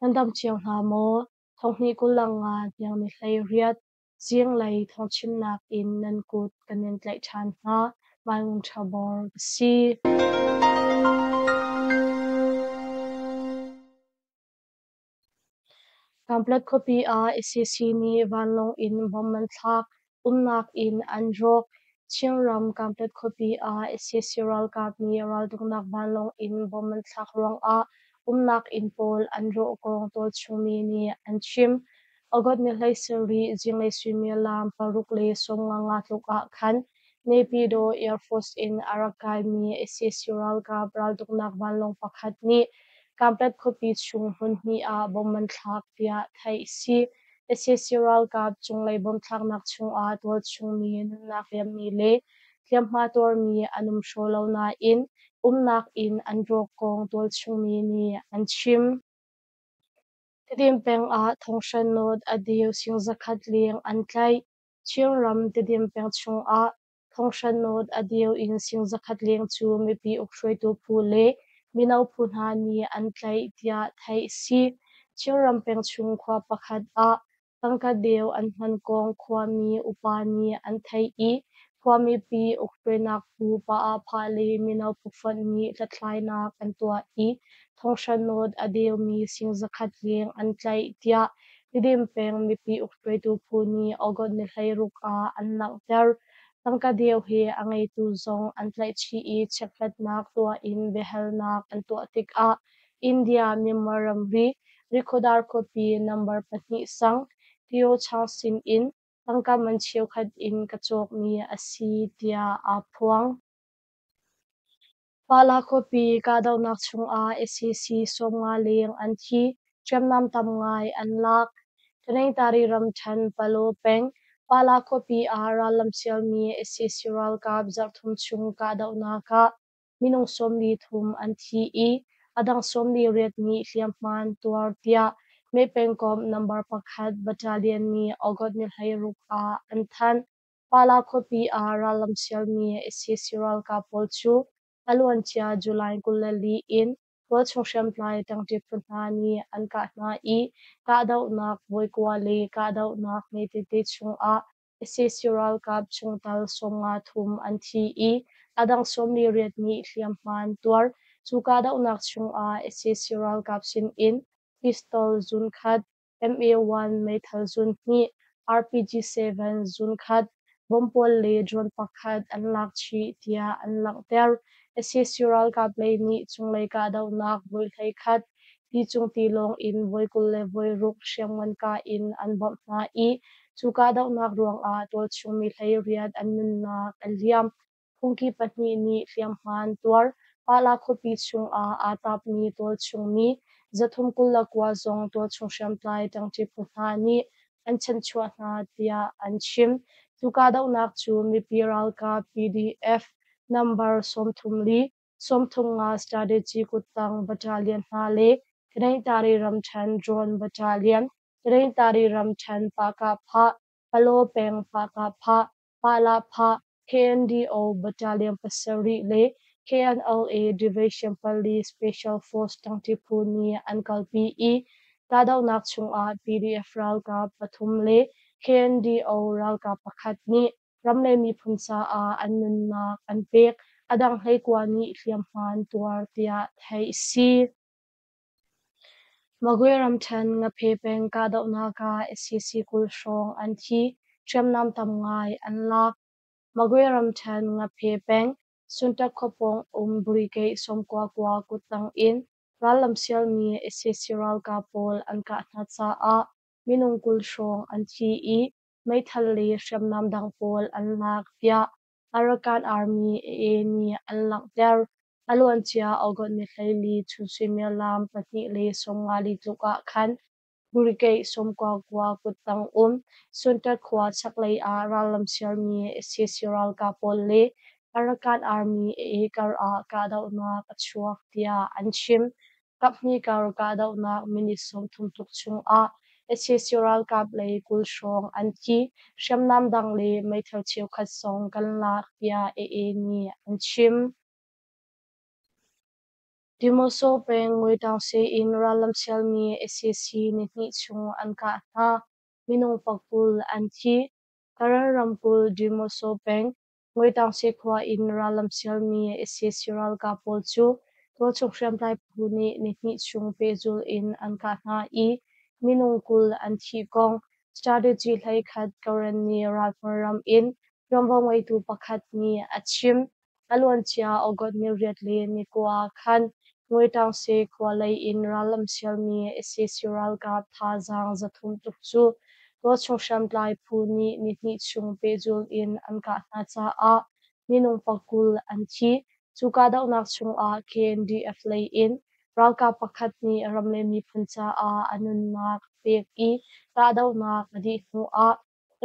Nan dam cio hna maw? Thonghnih 25 hniang ni 18 zinglei thawngchimnak in nan kut kan in tlaih ṭhan hna. Mai Ngun Ṭha Bor ka si. Kanpetlet khuapi ah sac nih vanlawng in bomb an thlak, umnak inn an rawk. Chinram Kanpetlet khuapi ah sac ralkap nih raltuknak vanlawng in bomb an thlak ruangah umnak inn pawl an rawh kong tualchungmi nih an chim. August ni 17 zinglei suimilam 6:55 tluk ah khan Naypyidaw Air Force in a rak kaimi sac ralkap raltuknak vanlawng pakhat nih Kanpetlet khuapi chung hmun hnih ah bomb an thlak tiah theih a si. Sac ralkap cunglei bomb thlaknak chungah tualchungmi nunnak liammi le hliamhma tuarmi an um hraw lo nain umnak inn an rawk kong tualchungmi nih an chim. Tedim peng ah thonghra nawt a deu sing zakhat leng an tlaih. Chinram Tedim peng chungah thonghra nawt a deu in sing zakhat leng cu mipi ukhruaitu phu le mino phu hna nih an tlaih tiah theih a si. Chinram peng chung khua pakhat ah tangka deu an hman kong khuami upa nih an theih i khuamipi ukhruainak phu Pa-ah-phah le mino phufonh nih hlathlainak an tuah i thonghra nawt a deumi sing zakhat leng an tlaih tiah Tedim peng mipi ukhruaitu phu nih August ni 16 ah an langhter. Tangka deu he a ngeitu zong an tlaihchih i chekhlatnak tuah in biahalnak an tuah tikah India Myanmar ramri Rikhodar khuapi number 2 sang Tio Chang sin in tangka man cheukhat in ka cawkmi a si tiah aa phuang. Pala khuapi kahdohnak chungah sac 50 leng an thi, hriamnam tam ngai an lak. Taningtari ramṭhen Palaw peng Pala khuapi ah rallam sialmi sac ralkap zarhthum chung kahdohnak ah minung 43 an thi i a dang 48 nih hliamhma an tuar tiah Meh pengkomh number 1 Battalion nih August ni 16 ah an thanh. Pala khuapi ah rallam sialmi sac ralkap pawl cu a luancia July 24 in tualchung hriamtlai ṭangṭi phu hna nih an kah hna i kahdohnak voi kua le kahdohnak hme tete chungah sac ralkap chungtel 53 an thi i a dang 48 nih hliamhma an tuar. Cu kahdohnak chungah sac ralkap sinin pistol zun khat, MA-1 meithal zun hnih, RPG-7 zun khat, bomb pawl le drone pakhat an lak chih tiah an langhter. Sac ralkap lei nih cunglei kahdohnak voi 11, ticung tilawng in voi 26 hriamngan kah in an bawmh hna i cu kahdohnak ruangah tualchung mi 18 an nunnak a liam. Phungki pahnih nih hliamhma an tuar. Pala khuapi chungah aa tapmi tualchung mi 329 zong tualchung hriamtlai ṭangṭi phu hna nih an chanhchuah hna tiah an chim. Cu kahdohnak cu mipi ralkap PDF number 34, 35 Strategy kuttang battalion hna le Tanintari ramṭhen Drone Battalion, Tanintari ramṭhen Pahkahphah, Palaw peng Pahkahphah, Pah-lah-phah, KNDO Battalion 7 le KNLA Division 4 Special Force ṭangṭi phu nih an kalpi i kahdohnak chungah PDF ralkap pathum le KNDO ralkap pakhat nih ram le miphun caah an nunnak an pek, a dang 19 nih hliamhma an tuar tiah theih a si. Magwe ramṭhen Ngaphe peng kahdohnak ah sac 20 hrawng an thi, hriamnam tam ngai an lak. Magwe ramṭhen Ngaphe peng Suntak khuapawng um Brigade 99 kuttang in rallam sialmi sac ralkap pawl an kah hna caah minung 20 hrawng an thi i meithal le hriamnam dang pawl an lak tiah Arakan Army AA nih an langhter. A luancia August ni 14 chun suimilam 2:54 tluk ah khan Brigade 99 kuttang um Sunter khua chaklei ah rallam sialmi sac ralkap pawl le Arakan Army AA kar ah kahdohnak a chuak tiah an chim. Kaphnih kar kahdohnak minute 30 tluk chungah sac ralkap lei 20 hrawng an thi, hriamnam dang le meithal cheukhat zong kan lak tiah AA nih an chim. Demoso peng Ngwetaungse in rallam sialmi sac nihnih chung an kah hna, minung 20 an thi. Karen ramkulh Demoso peng Ngwetaungse khua in rallam sialmi sac ralkap pawl cu tualchung hriamtlai phu nih nihnih chung pehzulh in an kah hna i minung 20 an thih kong Strategy 11 Karenni ralhmun ram in ṭuanvo ngeitu pakhat nih a chim. A luancia August ni 8 le ni 9 ah khan Ngwetaungse khua lei in rallam sialmi sac ralkap thazaang 300 tluk cu tualchung hriamtlai phu nih nihnih chung pehzulh in an kah hna caah minung 20 an thi. Cu kahdohnak chungah KNDF lei in ralkap pakhat nih ram le miphun caah a nunnak a pek i kahdohnak a dih hnuah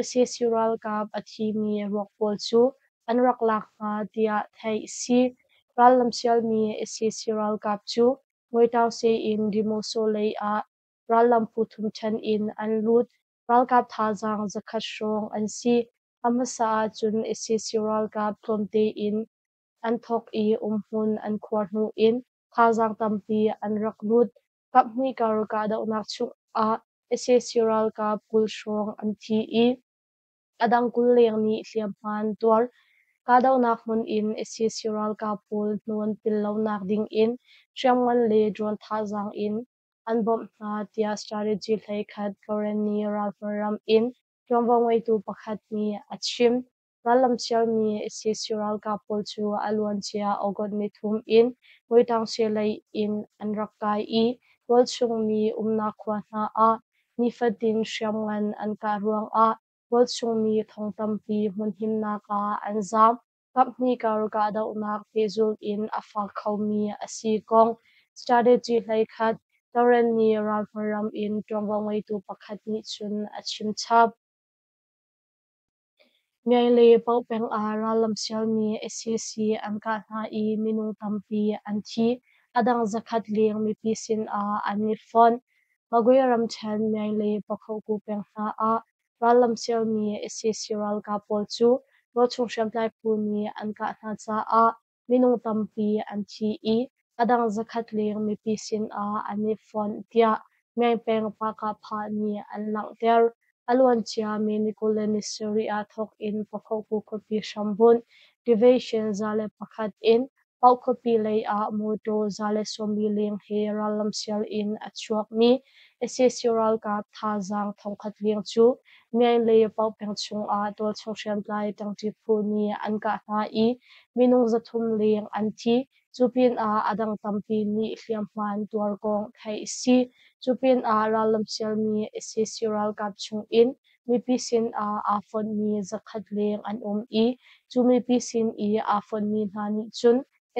sac ralkap a thimi ruak pawl cu an rak lak hna tiah theih a si. Rallam sialmi sac ralkap cu Ngwetaungse in Demoso lei ah rallam phu thum ṭhen in an lut. Ralkap thazaang 100 hrawng an si. A hmasa ahcun sac ralkap tlawmte in an thawk i umhmun an khuar hnu in thazaang tampi an rak lut. Kaphnih kar kahdohnak chungah sac ralkap 20 hrawng an thi i a dang 20 leng nih hliamhma an tuar. Kahdohnak hmun in sac ralkap pawl hnu an pil lonak dingin hriamngan le drone thazaang in an bawmh hna tiah Strategy 11 Karenni ralhmun ram in ṭuanvo ngeitu pakhat nih a chim. Rallam sialmi sac ralkap pawl cu a luancia August ni 3 in Ngwetaungse lei in an rak kai i tualchung mi umnak khua hna ah nifatin hriamngan an kah ruangah tualchung mi thong tampi hmunhimnak ah an zaam. Kaphnih kar kahdohnak pehzulh in a fak khomi a si kong Strategy 11 Karenni ralhmun ram in ṭuanvo ngeitu pakhat nih cun a chim chap. Myaing le Paoh peng ah rallam sialmi sac an kah hna i minung tampi an thi. A dang 100 leng mipi sinah an i fonh. Magwe ramṭhen Myaing le Pakhoku peng hna ah rallam sialmi sac ralkap pawl cu tualchung hriamtlai phu nih an kah hna caah minung tampi an thi i a dang 100 leng mipi sinah an i fonh tiah Myaing peng Pahkahphah nih an langhter. A luancia May ni 27 ah thawk in Pakhoku khuapi hrambunh Division 101 in Paoh khuapi lei ah mawtaw 140 leng he rallam sial in a chuakmi sac ralkap thazaang 1000 leng cu Myaing le Paoh peng chungah tualchung hriamtlai ṭangṭi phu nih an kah hna i minung 300 leng an thi. Cu pinah a dang tampi nih hliamhma an tuar kong theih a si. Cu pinah rallam sialmi sac ralkap chungin mipi sinah aa fonhmi 100 leng an um i cu mipi sin i aa fonhmi hna nih cun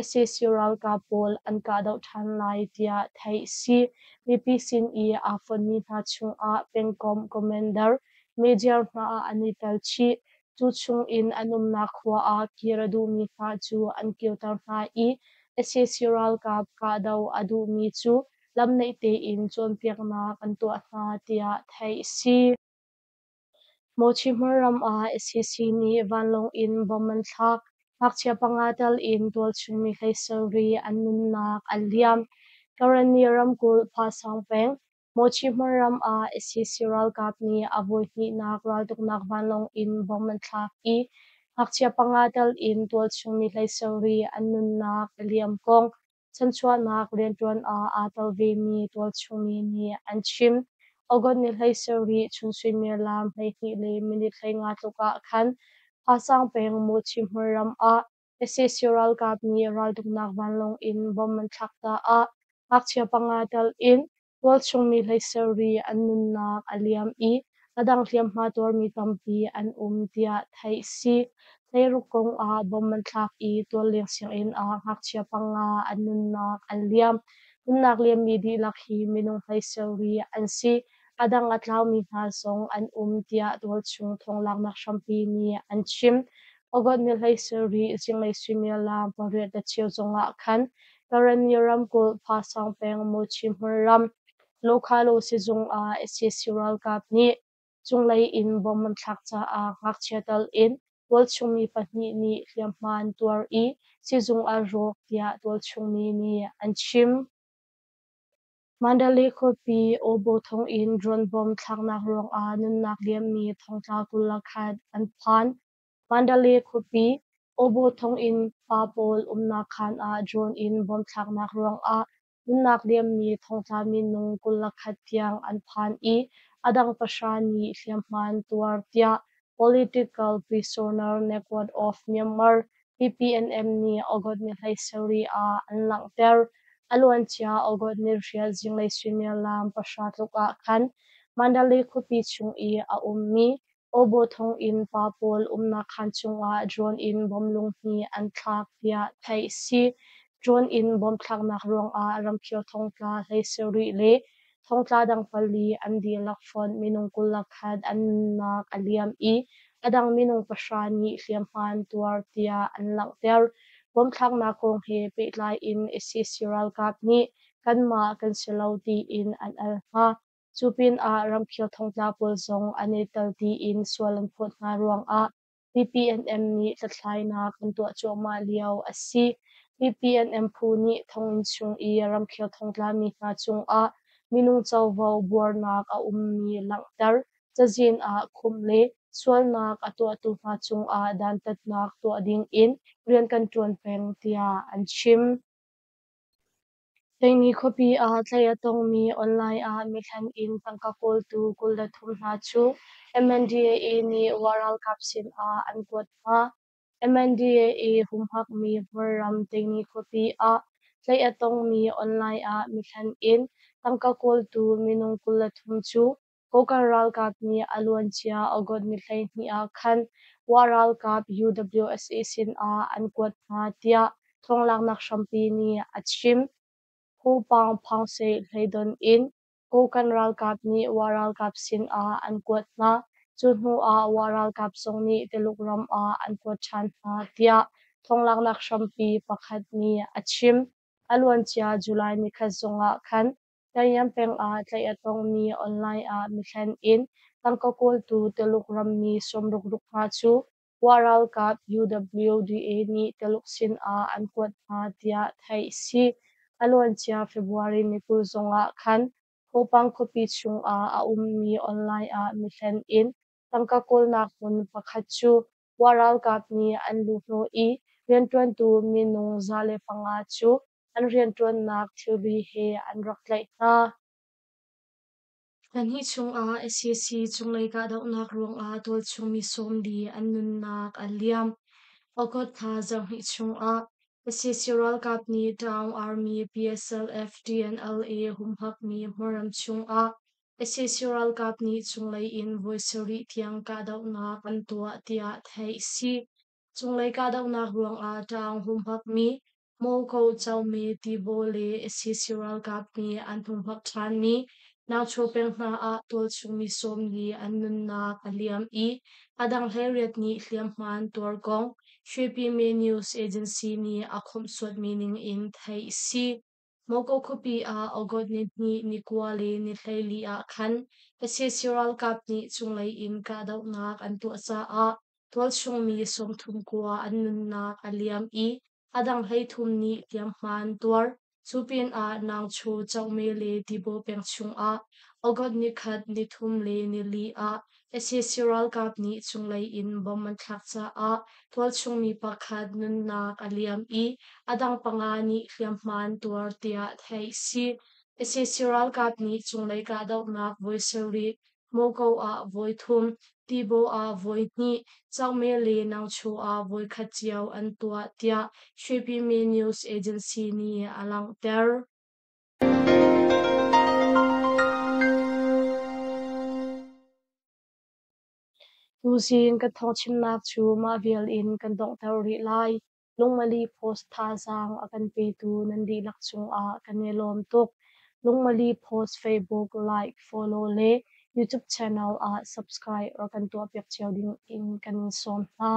sac ralkap pawl an kahdoh ṭhan lai tiah theih a si. Mipi sin i aa fonhmi hna chungah pengkomh commander Major hna an i tel chih. Cu chungin an umnak khua ah kir a duhmi hna cu an kirter hna i sac ralkap kahdoh a duhmi cu lamnaih tein cawnpiaknak an tuah hna tiah theih a si. Mawchi hmunram ah sac nih vanlawng in bomb an thlak. Ngakchia panga tel in tualchung mi 17 an nunnak an liam. Karenni ramkulh Phasang peng Mawchi hmunram ah sac ralkap nih a voihnihnak raltuknak vanlawng in bomb an thlak i ngakchia panga tel in tualchung mi 17 an nunnak a liam kong chanchuahnak rianṭuan ah aa tel vemi tualchung mi nih an chim. August ni 17 chun suimilam 12:50 tluk ah khan Phasang peng Mawchi hmunram ah sac ralkap nih raltuknak vanlawng in bomb an thlak caah ngakchia panga tel in tualchung mi 17 an nunnak a liam i a dang hliamhma tuarmi tampi an um tiah theih a si. 16 kong ah bomb an thlak i tualleng sianginn ah ngakchia panga an nunnak an liam. Nunnak liammi dihlak hi minung 17 an si. A dang a tlaumi hna zong an um tiah tualchung thawnglaknak hrampi nih an chim. August ni 17 zinglei suimilam 8:15 zongah khan Karenni ramkulh Phasang peng Mawchi hmunram Lokhalo sizung ah sac ralkap nih cunglei in bomb an thlak caah ngakchia tal in Tualchungmi pahnih nih hliamhma an tuar i sizung ah rawk tiah tualchungmi nih an chim. Mandalay khuapi Awbaw thonginn drone bomb thlaknak ruangah nunnak liammi thongtla 21 an phan. Mandalay khuapi Awbaw thonginn pa pawl umnak khaan ah drone in bomb thlaknak ruangah nunnak liammi thongtla minung 21 tiang an phan i a dang pahra nih hliamhma an tuar tiah Political Prisoner Network of Myanmar PPNM nih August ni 17 ah an langhter. A luancia August ni 8 zinglei suimilam 9 tluk ah khan Mandalay khuapi chung i a ummi Awbaw thonginn pa pawl umnak khaan chungah drone in bomb lunghnih an thlak tiah theih a si. Drone in bomb thlaknak ruangah ramkhel thongtla 17 le thongtla dang pali an dihlak fonh minung 21 an nunnak a liam i a dang minung pahra nih hliamhma an tuar tiah an langhter. Bomb thlaknak kong he pehtlai in sac ralkap nih kanmah kan si lo tiin an al hna. Cu pinah ramkhel thongtla pawl zong an i tel tiin sual an phawt hna ruangah PPNM nih hlathlainak an tuah cuahmah lio a si. PPNM phu nih thonginn chung i ramkhel thongtlami hna cungah minung covo buarnak a ummi langhter, cazin ah khumh le sualnak a tuahtu hna cungah dantatnak tuah dingin rian kan ṭuan peng tiah an chim. Tengni khuapi ah tlaih a tongmi online ah mihlen in tangka kawltu 23 hna cu MNDAA nih Wa ralkap sinah an kuat hna. MNDAA humhakmi hmunram Tengni khuapi ah tlaih a tongmi online ah mihlen in tangka kawltu minung 23 cu Kokang ralkap nih a luancia August ni 12 ah khan Wa ralkap UWSA sinah an kuat hna tiah thawnglaknak hrampi nih a chim. Hupang Phangseh hleidon in Kokang ralkap nih Wa ralkap sinah an kuat hna. Cu hnu ah Wa ralkap zong nih Tuluk ram ah an kuat ṭhan hna tiah thawnglaknak hrampi pakhat nih a chim. A luancia July nikhat zongah khan Tayan peng ah tlaih a tongmi online ah mihlen in tangka kawltu Tuluk rammi 66 hna cu Wa ralkap UWDA nih Tuluk sinah an kuat hna tiah theih a si. A luancia February ni 20 zongah khan Hopang khuapi chungah a ummi online ah mihlen in tangka kawlnak hmun pakhat cu Wa ralkap nih an luhhnawh i rianṭuantu minung 105 cu an rianṭuannak thilri he an rak tlaih hna. Thlahnih chungah sac cunglei kahdohnak ruangah tualchung mi 40 an nunnak a liam. August thla zarhhnih chungah sac ralkap nih Town Army PSLF TNLA humhakmi hmunram chungah sac ralkap nih cunglei in voi sarih tiang kahdohnak an tuah tiah theih a si. Cunglei kahdohnak ruangah Taung humhakmi Moko Comi Tibaw le sac ralkap nih an humhak ṭhanmi Nauchaw peng hna ah tualchung mi 40 an nunnak a liam i a dang 18 nih hliamhma an tuar kong Shwepyme News Agency nih a khawmhsuatmi ningin theih a si. Moko khuapi ah August ni 2, ni 9 le ni 14 ah khan sac ralkap nih cunglei in kahdohnak an tuah caah tualchung mi 39 an nunnak a liam i a dang 33 nih hliamhma an tuar. Cu pinah Nangchu, Cohme le Tibaw peng chungah August ni 1, ni 3 le ni 4 ah sac ralkap nih cunglei in bomb an thlak caah tualchung mi pakhat nunnak a liam i a dang panga nih hliamhma an tuar tiah theih a si. Sac ralkap nih cunglei kahdohnak voi sarih, Moko ah voi thum, Tibaw ah voi hnih, Cokme le Nangchu ah voi khat cio an tuah tiah Shwepyme News Agency nih a langhter. Tuzing kan thawngchimnak cu mah vial in kan donghter rih lai. Lungmali Post thazaang a kan petu nan dihlak cungah kan i lawm tuk. Lungmali Post Facebook like, follow le YouTube channel ah subscribe rak kan tuahpiak cio ding in kan in sawm hna.